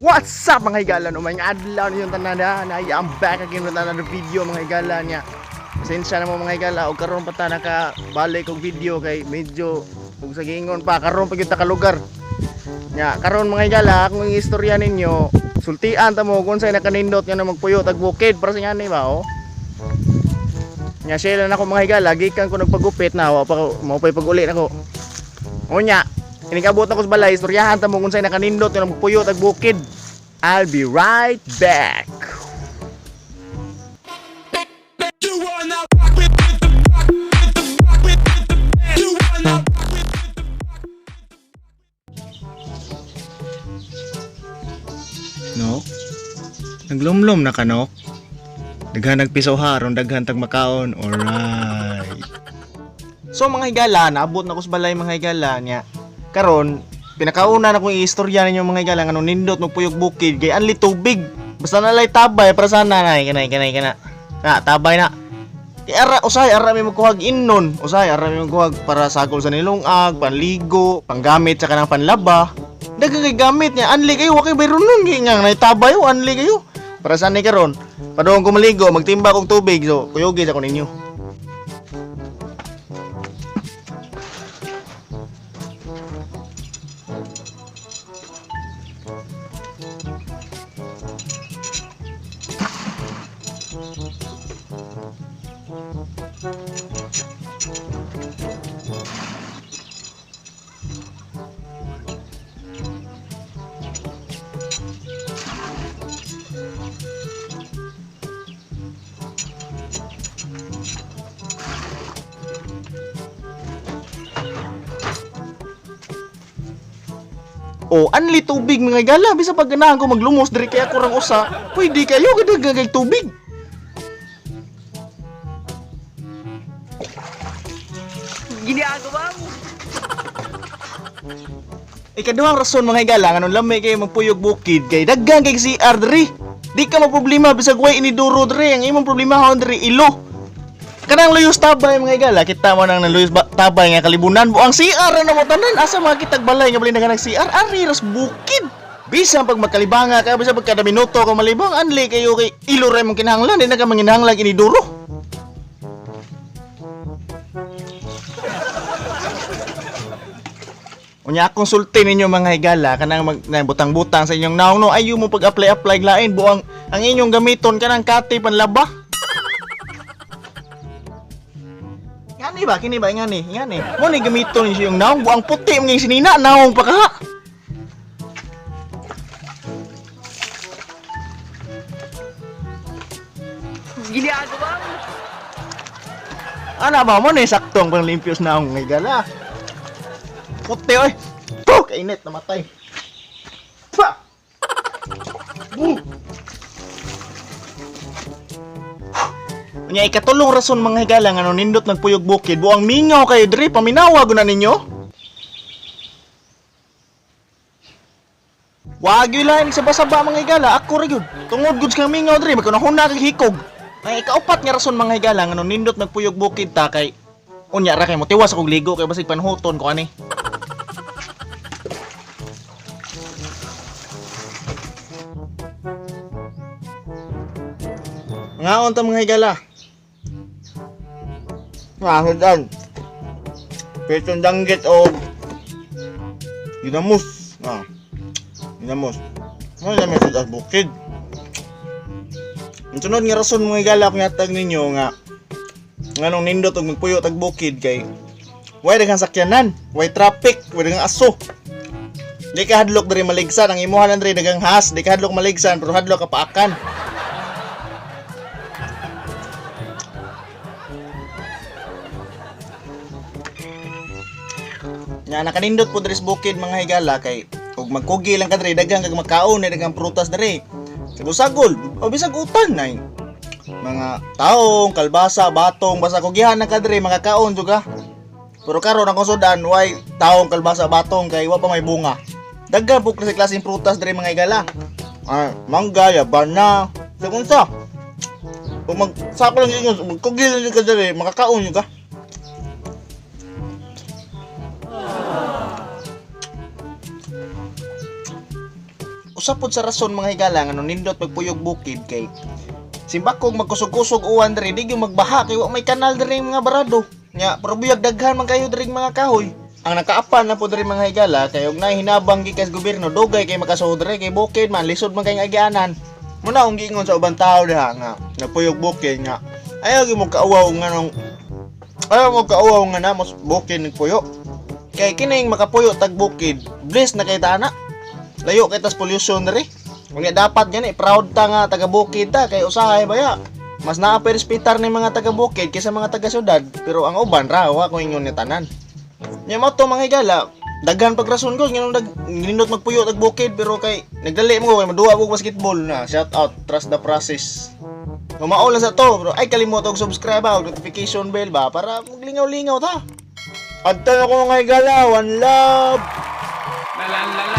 What's up, mga higala? No, may adlaw ninyong tanan. I am back again with another video, mga higala niya. Pasensya na mo, mga higala, og karon pa ta nakabalik og video kay medyo ug sa giingon pa karon pa gyud ta ka lugar. Nya karon, mga higala, akong istorya ninyo, sultian ta mo kung unsay nakanindot nga na magpuyo tag bukid para sa ngani ba, oh. Nya share na ako, mga higala, gikan ko nagpagupit na wa pa mo pay pag-uli nako. Unya, inikabot ako sa balay, istoryahan ta mo kung unsay nakanindot nga magpuyo tag bukid. I'll be right back. You are now rock with the rock with the rock with the band. You are now rock with the No? Naglumlum na ka, no? Daghan nagpiso ha, aron daghan tag makaon. Alright. So mga higala, naabot na ko sa balay, mga higala niya. Karon, pinakauna na kong iistorya ninyo, mga higala, nga nung nindot magpuyog bukid kay anli tubig. Basta nalay tabay para sana nay kanay kanay kana. Na tabay na. Kay ara usahay ara may magkuhag innon, usahay ara may magkuhag para sagol sa nilungag, panligo, panggamit sa kanang panlaba. Daghan kay gamit niya, anli kayo, wa kay bayron nun kay nga nay tabay oh, anli kayo. Para sa ni karon, padung ko maligo, magtimba kog tubig, so kuyugi sa ko ninyo. O, anli tubig, mga gala, bisa pag ganahan ko maglumos diri kay ako rang usa, pwede kayo kay daghan kay tubig. Ginagawa mo. Ikaduhang rason, mga higala, nganong lami kayo magpuyog bukid kay daghan kay CR diri. Di ka maproblema bisag way iniduro diri, ang imong problema diri ilo. Kanang luyos tabay, mga higala, kita mo nang naluyos tabay nga kalibunan buang CR na mo tanan, asa mga kitag balay nga balin nag CR ari ras bukid. Bisan pag magkalibanga ka, bisan pag kada minuto ka malibang, anli kayo kay ilo ra imong kinahanglan, di na ka manginahanglan iniduro. Unya akong sulti ninyo, mga higala, kanang mag na, butang-butang sa inyong naong, no, ayo mo pag-apply-apply lain buang ang inyong gamiton kanang kati panlaba. Ngani ba kini ba ngani ngani mo ni gamiton ninyo yung naong buang puti mga sinina naong pa ka. Ginagawa mo. Ana ba mo ni saktong panglimpyos naong, mga higala. Puti oy. Puh, kainit, namatay. Pa. Buh. Unya ikatulong rason, mga higala, nga nindot nagpuyog bukid buang mingaw kayo diri, paminawa guna ninyo. Wag yun lang sa basaba, mga higala, ako ra gyud. Tungod gud sa mingaw diri magkunahuna kag hikog. Ang ikaupat nga rason, mga higala, nga nindot nagpuyog bukid ta kay unya ra kay motiwas akong ligo kay basig panhuton ko ani. Ngaon ta, mga higala? Mahudan. Pitong danggit o ginamos. Ah. Ginamos. Mo na may sa bukid. Ang sunod nga rason, mga higala, kung yatag ninyo nga nganong nindot og magpuyo tag bukid kay way daghang sakyanan, way traffic, way daghang aso. Di ka hadlok diri maligsan, ang imuha lang diri daghang has, di ka hadlok maligsan pero hadlok ka paakan. Nga nakanindot po diri sa bukid, mga higala, kay ug magkugi lang ka diri daghang kag makaon ni daghang prutas diri. Sagol o bisag utan nay. Mga taong, kalbasa, batong, basta kugihan na ka diri makakaon jud ka. Pero karon ang sudan way taong, kalbasa, batong kay wa pa may bunga. Daghan po klase klaseng prutas diri, mga higala. Ah, mangga, yabana. Sa unsa? Kung mag sako lang ingon, magkugi lang ka diri, makakaon jud ka. Usa pod sa rason, mga higala, nga nindot pagpuyog bukid kay simbakog magkusog-kusog uwan diri, di gyud magbaha kay wa may kanal diri, mga barado. Nya pero buyag daghan man kayo diri mga kahoy. Ang nakaapan na po diri, mga higala, kay og naay hinabang gikan sa gobyerno, dugay kay makasuod diri kay bukid man, lisod man kay agianan. Muna akong giingon sa ubang tao diha nga napuyog bukid nga ayaw gyud mo kauwaw nga nung ayaw mo kauwaw nga na mas bukid nagpuyo. Kay kining makapuyo tag bukid, bliss na kay tana. Layo kay tas pollution diri. Unya dapat gani proud ta nga taga bukid ta kay usahay baya. Mas naa pa respetar ni mga taga bukid kaysa mga taga syudad, pero ang uban ra wa ko ingon ni tanan. Nya mo to, mga higala, daghan pag rason ko nganong dag nindot magpuyo tag bukid, pero kay nagdali mo kay maduwa ko basketball na. Shout out, trust the process. Humao lang sa to, bro. Ay kalimot og subscribe ha, og notification bell ba para maglingaw-lingaw ta. Adto na ko, mga higala, one love. La la la.